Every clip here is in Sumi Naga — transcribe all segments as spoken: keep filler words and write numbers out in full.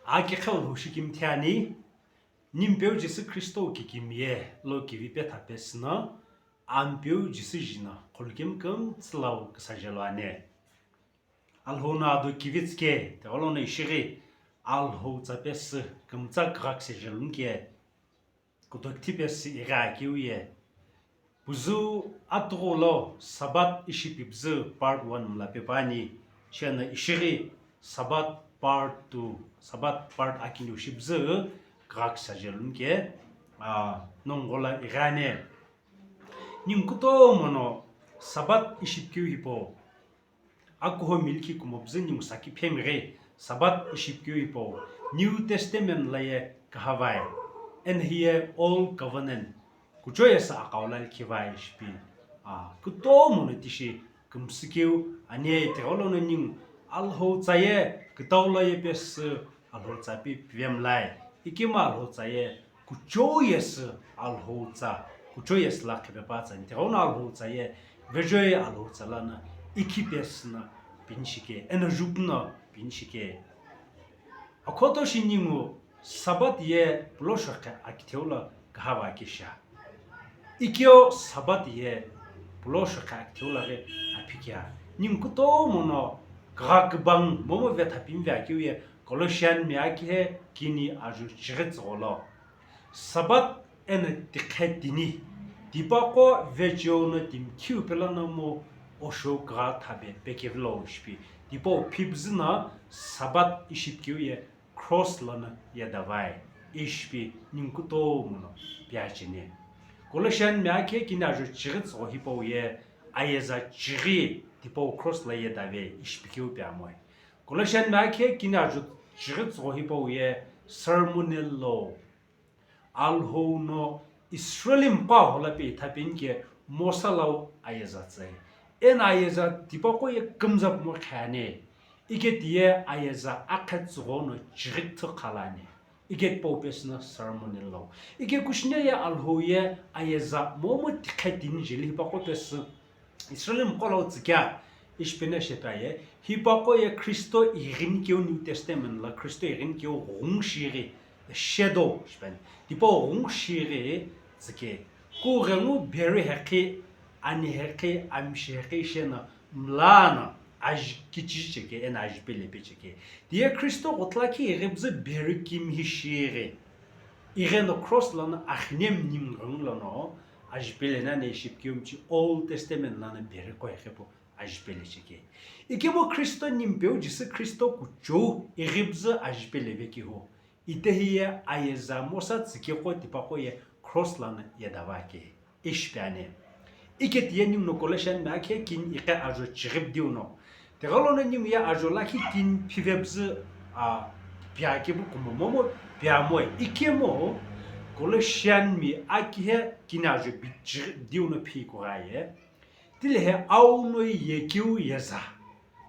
Aki khau lhoshi kimthi ani, nimpeu Jisü Khristo kikimiye lo kivi petha pesü no, ampeu Jisü jina khulukemi kümtsü lau küsajelo ane. Alhou no ado kivitsü ke, tighenguno ishighi Alhou tsa pesü kümtsa küghaküsajelo ke, kutokithi pesü ighi akeu ye. Püzü atughulo Sabbath ishi pipüzü part one mla pepani, shena ishighi Sabbath part two, Sabbath part akiniu shipüzü küghaküsajelo ke, a, nongu la ighi ane. Ningu kutomo no Sabbath ishi pikeu hipau, akuho milki kumo püzü ningu saki phemighi Sabbath ishi pikeu hipau, New Testament la ye kühavai, eno hiye Old Covenant kuchou yesü aghau la likhivai shipi. A, kutomo no tishi kümsükeu ani, tighenguno ningu Alhou tsa ye kütau la ye pesü Alhou tsa pi pivemlai. Ikemu Alhou tsa ye kuchou yesü Alhou tsa, kuchou yesü la qhipepa tsa ani, tighenguno Alhou tsa ye vejoi Alhou tsa lana ikhi pesü no pini shike, eno jupu no pini shike. Akhoto shi ningu Sabbath ye pulo shokhe akitheu lo kühava akisha. Ikeo Sabbath ye pulo shokhe akitheu lo ghi aphikia. Ningu kutomo no kugha kübang momu vetha pimve akeu ye Colossian mi akihe kini ajo chighi tsügholo. Sabbath eno tikhe tini, tipaqo vecheo no timi khiu pelo no mu osho kugha thabe pekevilo shipi. Tipau phipüzü no Sabbath ishi pikeu ye cross lono yedavai, ishi pi ningu kutomo no piacheni. Colossian mi akhe kini ajo chighi tsügho hipau ye ayeza chighi tipau cross la yedave ishi pikeu piamoi. Colossian mi akhe kini ajo chighi tsügho hipau ye ceremonial law. Alhou no Israeli mqo aho la pe ithapeni ke Mosa lau ayeza tsai. Eno ayeza tipaqo ye kümza kumo khani. Ike tiye ayeza akhe tsügho no chighi thikhalani. Ike tipau pesü no ceremonial law. Ike kushine ye Alhou ye ayeza momu tikhe tini jeli hipaqo pesü Israeli mqo lau tsükea, ishi peno shepa ye, hipaqo ye Khristo ighini keu New Testament la Khristo ighini keu ghungu shighi, shadow shipani, tipau ghungu shighi tsüke. Kughengu beri heqhi, ani heqhi, amishi heqhi shena mlana aji kichi cheke, eno aji pele pe cheke. Tiye Khristo ghutla ki ighipüzü beri kimihi shighi. Igheno cross lono axine mnimi ghengu lono ajipele nani ishi pikeu michi Old Testament lono beri qo iqhipu ajipele cheke. Ikemu Khristo nimpeu Jisü Khristo kuchou ighipüzü ajipele vekehu. Itehi ye ayeza Mosa tsükeqo tipaqo ye cross lono yedavake. Ishi piani. Ike tiye ningu no Colossian mi akhe kini iqe ajo chighi pidiu no. Tighenguno ningu ye ajo lakhi kini phivepüzü, a, piakepu kumo momu piamoi. Ikemu Colossian mi akihe kini ajo bi chighi pidiu no phikugha ye. Tilehi au no yekeu yeza.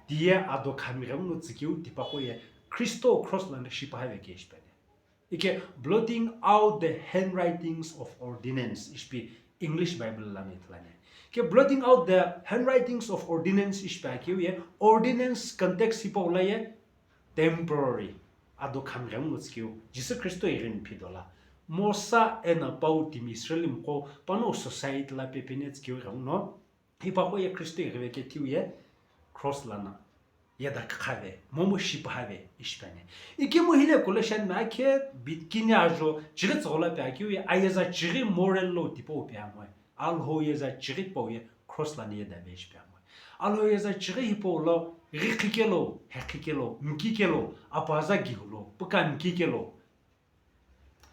Tiye ado khami ghenguno tsükeu tipaqo ye Khristo cross lono shipahave ke ishi piani. Ike blotting out the handwritings of ordinance ishi pi English Bible lono ithulu ani. Ike blotting out the handwritings of ordinance ishi pi akeu ye ordinance context hipau la ye temporary. Ado khami ghenguno tsükeu Jisü Khristo ighini phidola. Mosa eno pau timi Israeli mqo pano society la pepeni tsükeu ghenguno. Hipaqo ye Khristo ighive kethiu ye cross lono yeda kükhave, momu shipahave ishi piani. Ikemu hile Colossian mi akhe bi kini ajo chighi tsügho la piakeu ye ayeza chighi moral law tipau piamoi. Alhou yeza chighi tipau ye cross lono yedave ishi piamoi. Alhou yeza chighi hipau lo ghi khikelo, he khikelo, mkikelo, apaza gihulo, puka mkikelo.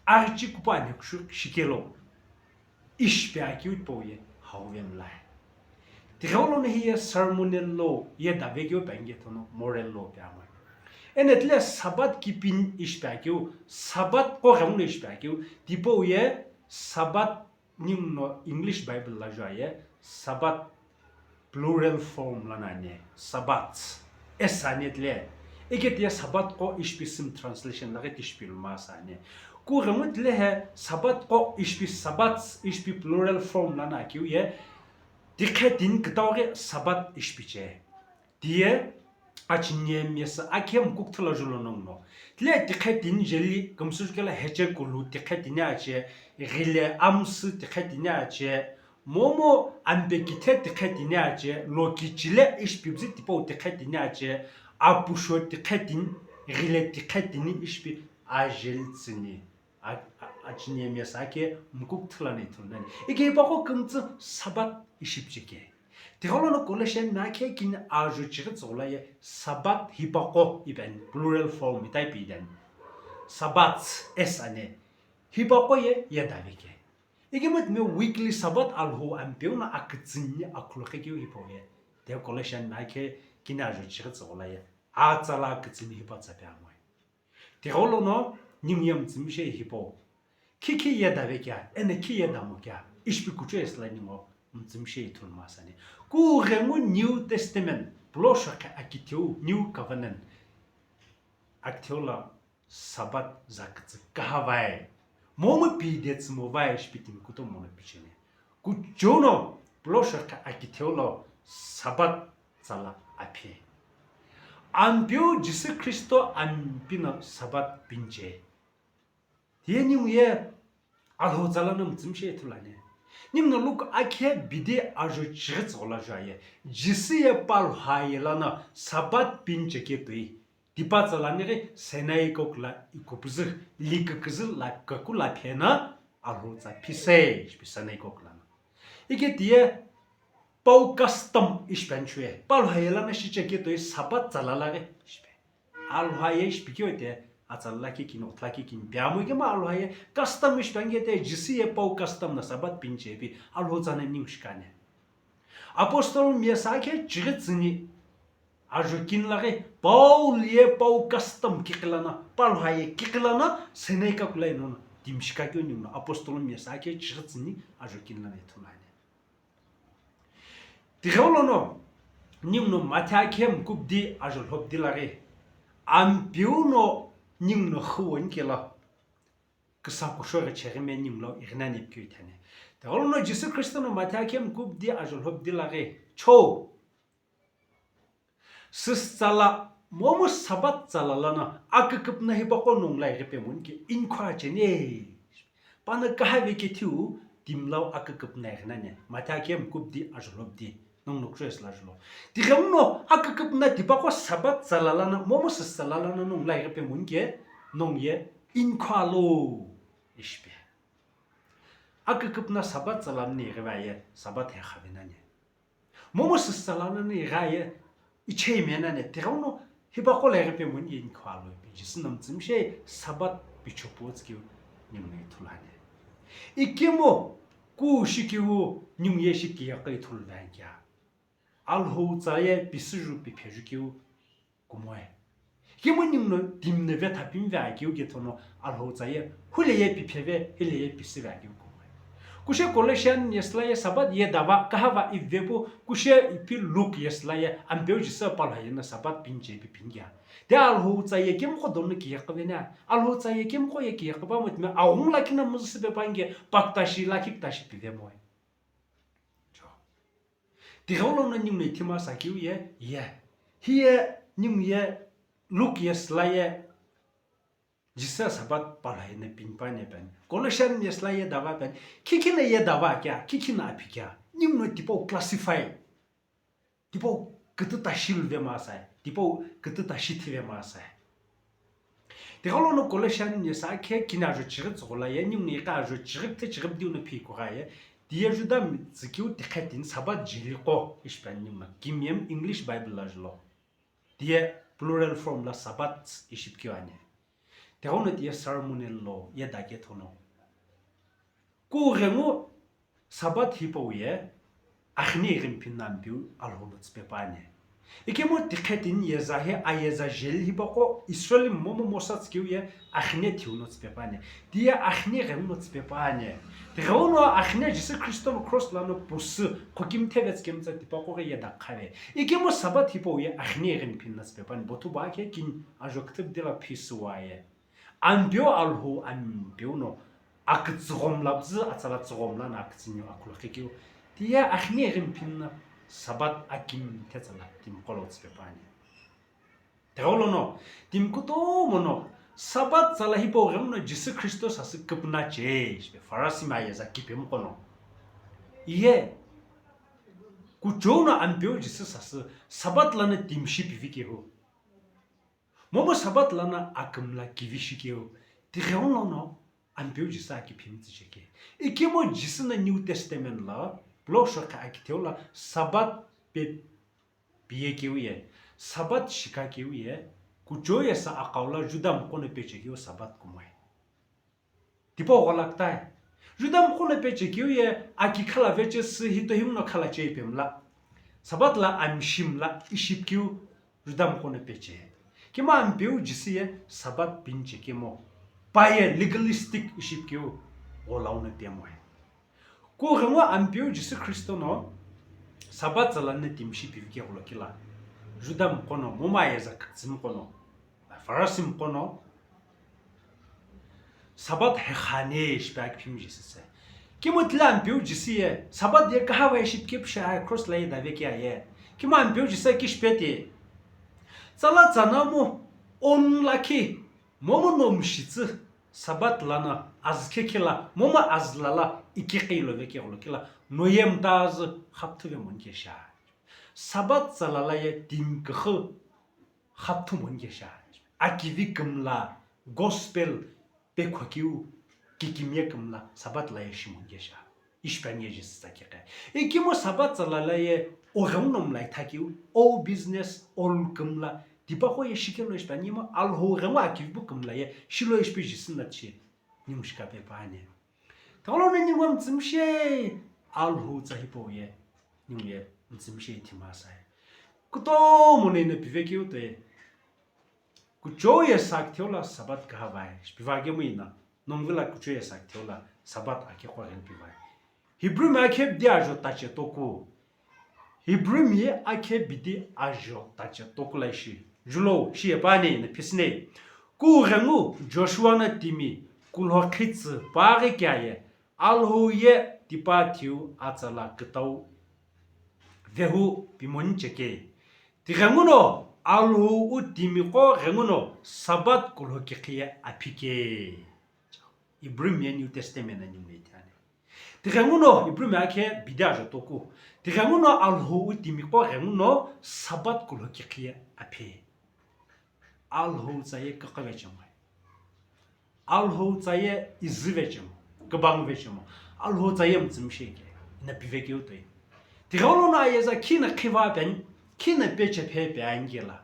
Aghichi kupu ani kushu shikelo, ishi pi akeu tipau ye hauve mlai. Tighenguno hiye ceremonial law yedavekeu piani ke thono moral law piamoi. Eno tile Sabbath keeping ishi pi akeu, Sabbath qo ghenguno ishi pi akeu, tipau ye Sabbath ningu no English Bible la jua ye Sabbath plural form lono ani, Sabbats. Esa ani tile. Ike tiye Sabbath qo ishi pi simi translation laghi tishi pi luma sa ani. Kughengu tile he Sabbath qo ishi pi Sabbats ishi pi plural form lono akeu ye. Tikhe tini kütau ghi Sabbath ishi pi che. Tiye Achine miyesü akhe mukukthula julo nonguno. Tile tikhe tini jeli kümsü jukela heche kulu tikhe tini ache, ghile amsü tikhe tini ache, momu ampe kithe tikhe tini ache, lo kichile ishpibzi tipau tikhe tini ache, apusho tikhe tini, ghile tikhe tini ishpi ajeli tsüni. A-, a-, achine miyesü akhe mukukthula ni thulnani. Ike ipaqo kümtsü Sabbath ishipcheke. Tigholona Colossian na khe kini ajo chighi tsüghula ye Sabbath hipaqo iben plural form itai piden. Sabbath es ane. Hipaqo ye yedaveke. Ikemu timi weekly Sabbath Alhou ampeu no akütsüni akhulukhe keu hipau ye. Te Colossian na khe kini ajo chighi tsüghula ye. Atsala akütsüni hipau tsape amoi. Tigholona ningu ye mtsümshe hipau. Khikhi yedavekea, ene khi yedamokea, ishpi kuchou esla ningu mtsümshe ithulma sani. Kughengu New Testament, pulo shokhe akitheu, New Covenant. Akitheu la Sabbath zakütsü kahavai. Momu pide tsümovai shipitimi kutomo no pichene. Kuchou no pulo shokhe akitheu lo Sabbath tsala aphi. Ampeu Jisü Khristo ampino Sabbath pinche. Tiye ningu ye Alhou tsala no mtsümshe ithulane. Ningu no Luke akhe bidi ajo chighi tsüghula juaye. Jisü ye palha ye lana Sabbath pinche ketoi. Tipa tsa lani ghi synagogue la ikupuzü, liküküzü la kaku la phena Alhou tsa phisei, shipi synagogue lana. Ike tiye pau custom ishipeni shuye, palha ye lana shiche ketoi Sabbath tsa lala ghi shipe. Alhou ye shipi keu te, atsala lakhi kini, othla lakhi kini, piamo ikemu Alhou ye custom ishipeni ke te, Jisü ye pau custom na Sabbath pinche pi, Alhou tsa na ningu shikane. Apostle miyesü akhe chighi tsüni, ajo kini laghi, Paul ye pau custom kiqilana, palha ye kiqilana, synagogue la inono, timi shikakeu ningu no, apostle miyesü akhe chighi tsüni, ajo kini lana ithulane. Tigholona, ningu no Matthew akhe mukubdi, ajo lhobdi laghi, ampeu no ningu no khuwoni kela, küsa kushoghi cheghi me ningu lo ighinani pikeu ithane. Tigholona Jisü Khristo no Matthew akhe mukubdi, ajo lhobdi laghi, cho. Süsü tsala, momu Sabbath tsala lana, aküküpüna hipaqo nongu lo ighi pemoni ke, inkhua chene. Pano kahave kethiu, timi lo aküküpüna ighinane. Matthew akhe mukubdi, ajo lhobdi, nongu no kuchou esla julo. Tighenguno, aküküpüna tipaqo Sabbath tsala lana, momu süsü tsala lana nongu lo ighi pemoni ke, nongu ye, inkhua lo, ishipe. Aküküpüna Sabbath tsala ni ighivaye, Sabbath he khavenane. Momu süsü tsala nani ighaye, ichei menane, tighenguno hipaqo lo ighi pemoni ye inkhua lo ipi, Jisü no mtsümshe Sabbath pichopu tsükeu ningu no ithulane. Ikemu ku shikeu ningu ye shikiyaqi ithulu vangya. Alhou tsa ye pisüju pipheju keu kumoe. Ikemu ningu no timi no vetha pimi ve akeu kethono Alhou tsa ye hule ye pipheve, hile ye pisüve akeu kumoe. Kushe Colossian yesü la ye Sabbath yedava kahava ivepu, kushe ipi Luke yesü la ye ampeu Jisü palha ye na Sabbath pinche pi pingya. Te Alhou tsa ye kemqo dono kiyaqivena, Alhou tsa ye kemqo ye kiyaqivamo timi aghungu lakhi na muzü süpe pange paktashi lakhi ktashi pivemoe. Cho. Tighenguno ningu no ithima sakeu ye, ye. Hiye ningu ye Luke yesü la ye Jisü Sabbath palha ye na pinipane pen. Colossian yesü la yedava pen. Khikhi na yedava kea, khikhi na aphi kea. Ningu no tipau classify. Tipau kütü tashi luve masai. Tipau kütü tashi thive masai. Tighenguno Colossian yesü akhe kini ajo chighi tsüghula ye, ningu no iqa ajo chighi küthe chighi bidi uno phikugha ye, tiye Juda tsükeu tikhe tini Sabbath jeli qo, ishipeni ningu no, King James English Bible la julo. Tiye plural form la Sabbath ishipikeu ani. Tighenguno tiye ceremonial law yeda kethono. Kughengu Sabbath hipau ye, akhine ighimphina ampeu Alhou lo tsüpe püani. Ikemu tikhe tini yeza hi ayeza jeli hipaqo Israel momu Mosa tsükeu ye akhine thiu no tsüpe püani. Tiye akhine ghengu no tsüpe püani. Tighenguno akhine Jisü Khristo no cross lano pusü khokimthe vetsü kemtsa tipaqo ghi yeda khave. Ikemu Sabbath hipau ye akhine ighimphina tsüpe püani. Bothu ba khe kini ajo kütübdila phisüwa ye. Ampeu Alhou ampeu no akütsüghomla püzü atsala tsüghomla na akütsünio akhulukhe keu. Tiye akhine ighimphina Sabbath akimthe tsala timi qo lo tsüpe püani. Tighenguno timi kutomo no Sabbath tsala hipau ghenguno Jisü Khristo sasü küpünache shipe Farasimi ayeza kipemu qono. Iye kuchou no Ampeu Jisü sasü Sabbath lana timi shi pivi kehu. Momu Sabbath lana akümla kivi shikeu, tighenguno Ampeu Jisü aki phimtsü cheke. Ikemu Jisü na New Testament la, pulo shokhe akitheu la Sabbath pe piye keu ye, Sabbath shika keu ye, kuchou ye sa akau la Juda mqono peche keu Sabbath kumoe. Tipau gholaktai. Juda mqono peche keu ye aki khala vechesü hito himno khala che ipemla. Sabbath la amshimla iship keu Juda mqono peche. Kima Ampeu Jisü ye Sabbath pinche kemo. Pa ye legalistic iship keu gholauno pemoe. Kughengu Ampeu Jisü Khristo no Sabbath tsala na timi shi pivi keghulo kila. Juda mqono momu ayeza ktsü mqono. Farasi mqono Sabbath hekhane shipe aki phimji sese. Kimo tila Ampeu Jisü ye Sabbath ye kahawai shipke psha cross la ye dave kia ye. Kimo Ampeu Jisü ki shipeti. Tsala tsana mo on lakhi momu no mshitsü Sabbath lana azkhekhe la momu azlala ikiqi lo vekeghulo kila noye mtazü khapthuve monkesha. Sabbath tsala la ye timi kükhu khapthu monkesha. Akivi kümla gospel pekhokeu kikimye kümla Sabbath la ye shimonkesha. Ishipanye Jisü tsakekhe. Ikimo Sabbath tsala la ye oghenguno mlai thakeu, all business, all kümla, tipaqo ye shikelo ishipanye mo Alhou ghengu akivipu kümla ye shilo ishipi Jisü na tishi. Ningu shikape püani. Tighenguno ningu mtsümshe Alhou tsa hipau ye. Ningu ye mtsümshe ithima sai. Kutomo no ina pivekeu toi. Kuchou ye sa kitheu la Sabbath kahawai. Shipiva kemu ina. Nongvila kuchou ye sa kitheu la Sabbath ake qo ghen pivai. Hebrew mi akhe bidi ajo tache toku. Hebrew mi akhe bidi ajo tache toku la ishi. Julo shi ye pani na phisne. Kughengu Joshua na timi kulho khitsü paghi kya ye Alhou ye tipa thiu atsala kütau vehu pimoni cheke. Tighenguno Alhou u timiqo ghenguno Sabbath kulho kikhiye aphike. Hebrew mi New Testament na ningu ithani. Tighenguno Hebrew mi akhe bidi ajo toku. Tighenguno Alhou u timiqo ghenguno Sabbath kulho kikhiye aphe. Alhou tsa ye kükha vechemoe. Alhou tsa ye izü vechemo, kübang vechemo. Alhou tsa ye mtsümshe ke, ina pivekeu toi. Tighenguno ayeza khina khiva pen, khina peche phe pe angela.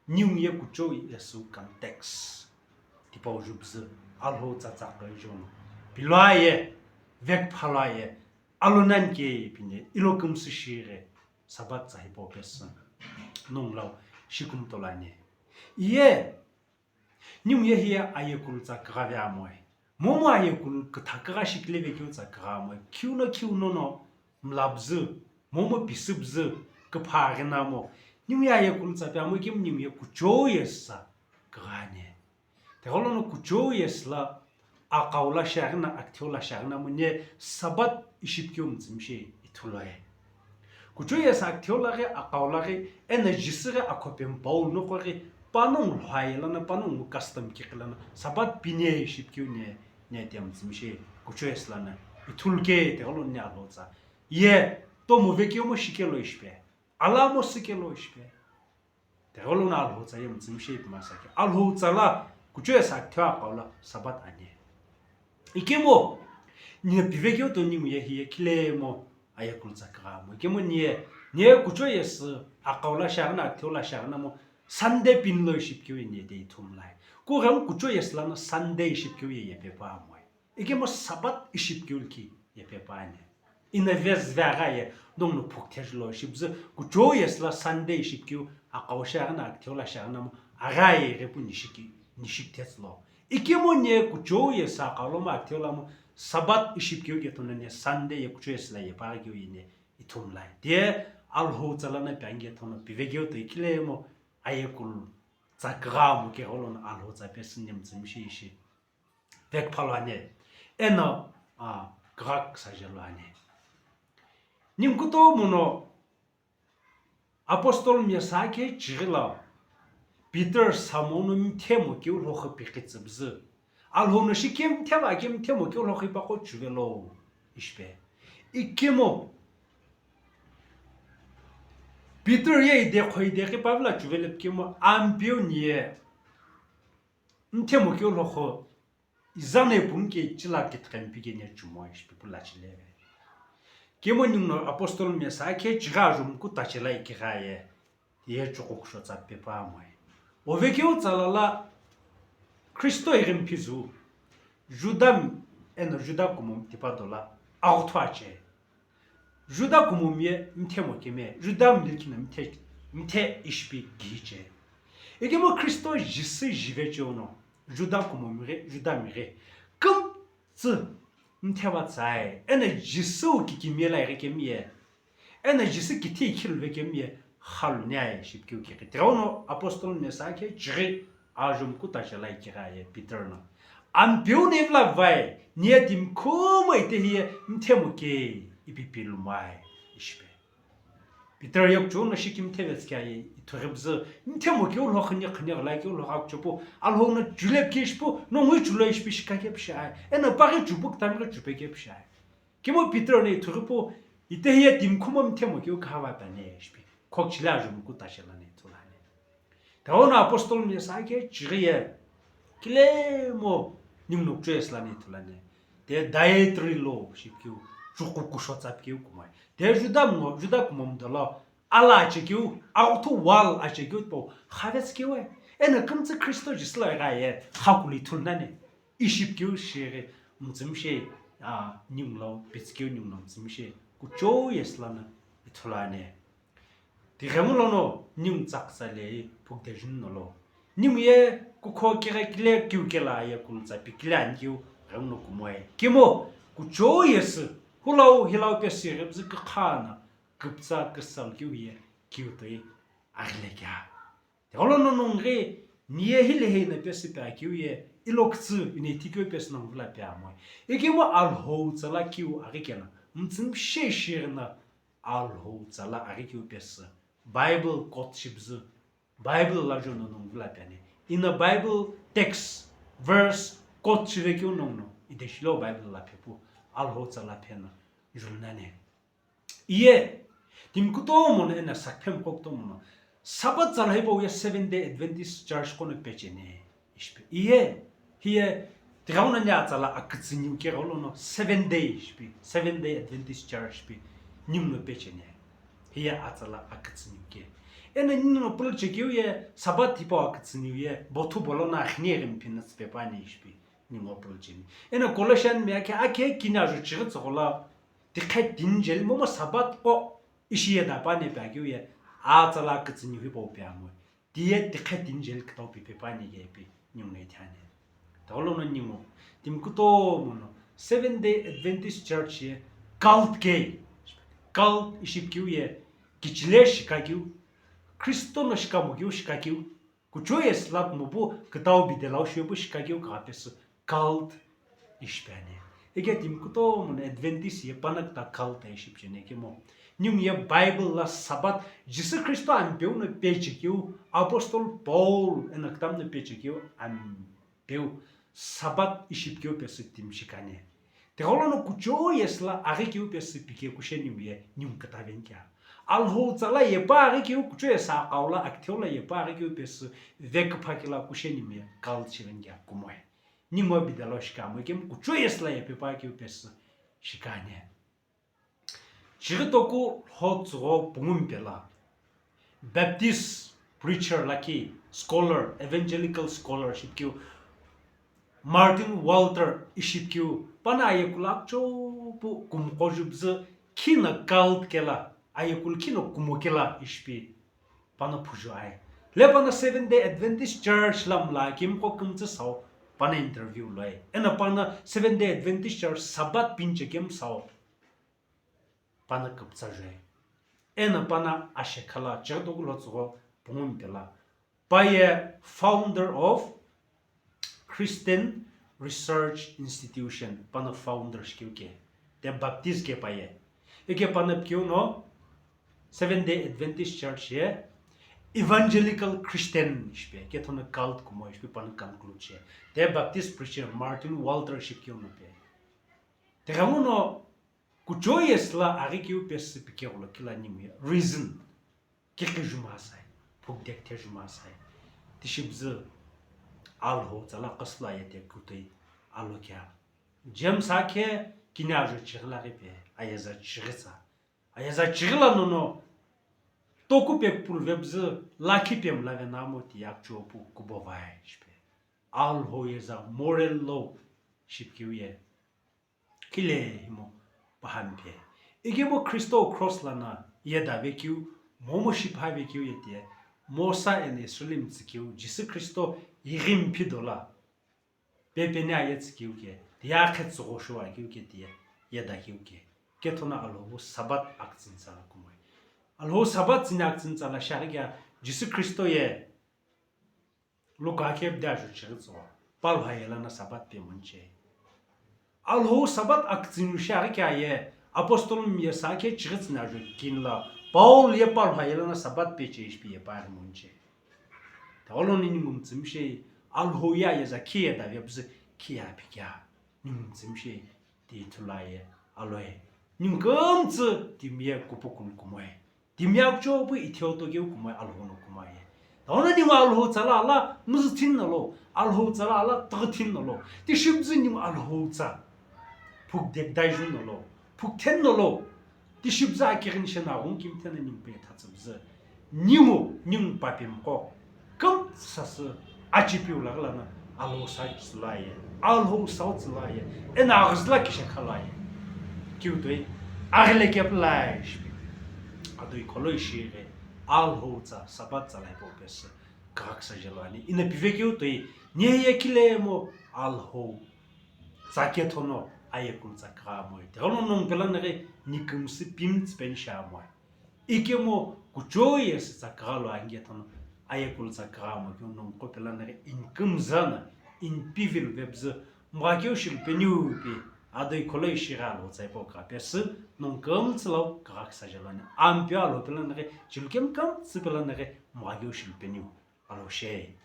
Ningu ye kuchou ye su context. Tipau jubzü, Alhou tsa tsa kha jono. Pilwa ye, vek phalwa ye, alunan ke pine, ilo kümsü shire. Sabbath tsa hipau pesü. Nonglau, shikum tolani. Iye, ningu ye hiye ayekulu tsa kagha ve amoe. Momu ayekulu kütha kagha shikile vekeu tsa kagha amoe. Khiuno khiuno no mlabzü, momu pisübzü, küpha aghina mo. Ningu ye ayekulu tsa pe amoe kemu ningu ye kuchou ye sa kagha ane. Tighenguno kuchou ye sla akau la shiaghina, aktheu la shiaghina mo ne Sabbath ishipkeu mtsümshe ithuloe. Kuchou ye sa aktheu la ghi, akau la ghi, ena Jisü ghi akhope mpau noqo ghi, panongu lhoaye lana, panongu custom kikhi lana, Sabbath pine ishipkeu ne, ne te mtsümshe kuchou ye slana ithuluke tighenguno ne Alhou tsa. Ye, tomo vekeu mo shikelo ishipe. Ala mo sikelo ishipe. Tighenguno Alhou tsa ye mtsümshe ipima sake. Alhou tsa la kuchou ye sa aktheu akau la Sabbath ane. Ikemu, ningu pivekeu to ningu ye hiye khilemo ayekulu tsa kagha mo. Ikemu niye, niye kuchou ye sü akau la shiaghina, aktheu la shiaghina mo Sunday pinlo ishipkeu ye niye de ithumlai. Kughengu kuchou ye slana Sunday ishipkeu ye yepe pa amoe. Ikemu Sabbath ishipkeu ki yepe pa ane. Ina vez vegha ye, nongno phuk thejlo shibzü, kuchou ye sla Sunday shipkeu, akau shiaghina, aktheu la shiaghina mo, agha ye ghepu nishiki, nishik thetslo. Ikemu ne kuchou ye sa akau lo mo, aktheu la mo, Sabbath ishipkeu ke tono ne Sunday ye kuchou ye sla ye paghi keu ye ne ithumlai. Te Alhou tsa lana pe ange tono pivekeu to ikile mo, ayekulu tsa kagha mo ke gholono Alhou tsa pe sünne mtsümshe ishi. Vek phalo ane. Eno, a, kagha ksa jelo ane. Ningu kutomo no Apostle mi sa ke chighi la Peter samono mthemo keu lhokhu pikitsü püzü. Alhou no shikimthe va kimthemo keu lhokhu ipaqo chuvelo. Ishipe. Ikemu Peter ye ide khoi de ki pavla chuvelo kemu Ampeu nie mthemo keu lhokhu izane pungke chila kitqem pike ne chumo ishipe pula chileve. Kemu ningu no apostol mesa khe chiga jum kutachela ikiga ye. Ye chukukusho tsa pepa amoe. Ovekeu tsala la Kristo ighimpizu, Juda eno Juda kumum tipa dola aghuthu ache. Juda kumum ye mthemo keme, Juda mlikina mthe, mthe ishipi giche. Ikemo Kristo jisi jive cheuno, Juda kumum ghe, Juda mi ghe. Küm tsi mtheva tsae, eno jisi ukikimie la ighe kemiye. Eno Jisü kithi khilve kemiye khalu ne aye shipkiu kiki. Tighono apostol mesa khe chighi ajum kutachela ikigha ye Peter no. Ampeu ne vla vai, nie tim khuma ite hiye mthemo ke ipi pilumai ishipe. Peter yok chuno shikim thevets kya ye ithugibzü mthemo ke ulho khini khini ghala ke ulho ak chupu alho no julep ke ishipu no ngui chulo ishipi shika ke pshai. Eno paghi chubuk tam ke chupe ke pshai. Kimo Peter ne ithughipu ite hiye tim khuma mthemo keu khava pene shipi. Khokchila jum kutachela ne ithulane. Tighono apostol mesa khe chighi ye kilemo ningu no kuchesla ne ithulane. Te dietary law shipkiu chukukusho tsapkiu kumai. Te Juda mo, Juda kumom dolo ala achekiu, aghuthu wall achekiu po khavets kiwe. Eno kümtsü Kristo Jisü la gha ye khakuli ithulnane. Ishipkiu shighi mtsümshe, a, ningu lo, pitskiu ningu lo mtsümshe, kuchou yesü lana ithulane. Tighemu lono ningu tsaksa le pukdejun nolo. Ningu ye kukho kighe kile kiu kela ye kulutsa pikile ankiu ghemu no kumoe. Kimo, kuchou yesü, hulau hilau pesü ghebzü kakhana, kuptsa kusal kiu ye kiu toi aghile kya. Tighono nongu ghi, niye hilehi na pesü pe akeu ye, ilo kütsü ine thikeu pesü nongu vila pe amoe. Ikemu Alhou tsala kiu aghi kena, mtsümshe shirina Alhou tsala aghi kiu pesü. Bible quote shibzü, Bible la jono nongu vila pe ane. In a Bible text, verse quote shive kiu nongu no, ide shilo Bible la pepu, Alhou tsala pena, julnane. Iye, timi kutomo no ena sakphemu qo kutomo no, Sabbath tsala hipau ye Seventh Day Adventist Church qo no pechene, ishipe. Iye, hiye, tighauna ni atsala akütsü niu ke gholo no Seventh Day ishipe, Seventh Day Adventist Church pi, ningu no pechene. Hiye atsala akütsü niu ke. Ena ningu no pulche kiu ye, Sabbath hipau akütsü niu ye, bothu bolo na akhini eghimphi na tsüpe pani ishipe, ningu no pulche ni. Ena Colossian mi akhe, akhe kini ajo chighi tsoghola, Tikhe tinjel momu Sabbath qo ishi ye dapane pe akeu ye, atsala kütsü niu hipau pe amoe. Tiye tikhe tinjel kütau pi pe pani ye pi ningu ne thiane. Tighono ningu, timi kutomo no, Seventh Day Adventist Church ye cult ke, cult ishipkiu ye, kichile shikakeu, Kristo no shikamokiu shikakeu, Kuchou ye slat mopu kütau bidelau shiopu shikakeu kagha pesü cult ishipe ani. Ike timi kutomo no Adventist ye pana küta cult ai shipicheni kemo. Ningu ye Bible la Sabbath Jisü Kristo Ampeu no pechekeu, Apostle Paul eno kütam no pechekeu Ampeu Sabbath ishipkeu pesü timi shikani. Tighono kuchou ye sla aghikeu pesü pike kusheni ye ningu kütaven kea. Alhou tsala yepa aghikeu kuchou ye sa kaula akitheu la yepa aghikeu pesü veküphakila kusheni ye cult shiven kea kumoe. Ningu bidalo shikamo kemu kuchou ye sla yepa aghikeu pesü shikani. Chighidoku lhotsügho pungu mpela Baptist preacher lakhi scholar, evangelical scholarship keu Martin Walter ishipkeu pana ayekulu akchopu kumqo jubzü khina cult kela, ayekulu khino kumo kela ishipi pana phuju ai. Le pana Seventh Day Adventist Church lamla kimqo kümtsü sao pana interview loi. Ena pana Seventh Day Adventist Church Sabbath pinche kem sao. Pana küptsa jue. Ena pana ashekhala chegdoku lhotsügho pungu mpela. Paye founder of Christian Research Institution, pana founder shikeu ke. Te Baptist ke paye. Ike pana pikeu no Seventh Day Adventist Church ye Evangelical Christian shipe, kethono cult kumo shipe pano conclude she. Te Baptist preacher Martin Walters shipikeu no pe. Teghenguno kuchou yesü la aghikeu pesü pikeghulo kila ningu ye reason. Kikhi juma sai, phukdek the juma sai. Tishibzü Alhou tsala qasüla yete kutoi alo kea. James akhe kini ajo chighila ghi pe, ayeza chighitsa. Ayeza chighila nono toku pe pulve bzü lakhi pe mlave namo ti yakcho pu kubo vai shipe. Alhou yeza moral law shipikeu ye. Kile himo pahampe. Ikebo Kristo cross lana yeda vekeu, momo shipha vekeu yete, Mosa ene Israel mtsükeu, Jisü Kristo yighi mphi dola. Pepeni aye tsükeu ke, tiya khe tsügho shuwa keu ke tiya, yeda keu ke. Kethona Alhou Sabat aktsintsa la kumoi. Alhou Sabat tsini aktsintsa la shaghi kea, Jisü Kristo ye, Luka kebde ajo chighi tso, Paul hayelana Sabat pe munche. Alhou Sabat aktsinu shaghi kea ye, apostol miyesa khe chighi tsina ajo kinla, Paul ye Paul hayelana Sabat pe che ishpi ye pa munche. Tawalo nini ngumtsumshe, Alhou ya yeza khe yeda vebzü khe ya pikea. Ngumtsumshe, ti thula ye, aloe. Ngumtsü, ti miye kupukun kumoe. Timi akuchou pu itheo tokeu kumoi Alhou no kumoi. Taono ningu Alhou tsala ala muzüthin nolo, Alhou tsala ala tügüthin nolo. Tishibzü ningu Alhou tsa. Phukdek daijun nolo, phukthen nolo. Tishibzü akighin shena ghun kimthena ningu pe thatsübzü. Ningu, ningu papimqo. Kümtsü sasü achipiu laghi lana Alhou sa tsülaye, Alhou sau tsülaye, ena aghüzüla kishekha laye. Kiu toi, aghile kepilai shipi. Adoi kholo ishighi, Alhou tsa, Sabat tsa laipo pesü, kagha kisa jelo ani. Ina pive kiu toi, niye kile mo Alhou tsa kethono, aye kul tsa kagha moi. Teghono nong pela naghi, nikümsü pim tspen sha moi. Ikemu kuchou ye sitsa kagha lo ange thono, aye kul tsa kagha mo keu nongu qo pela naghi inkümzana, inpivil vebzü, mgha keu shilu peniu pi, adoi kholo ishighi Alhou tsa ipo kagha pesü, nongu kümtsü lau kagha kisa jelo ani. Ampeu Alhou pela naghi, chilu kemu kümtsü pela naghi, mgha keu shilu peniu. Alhou she.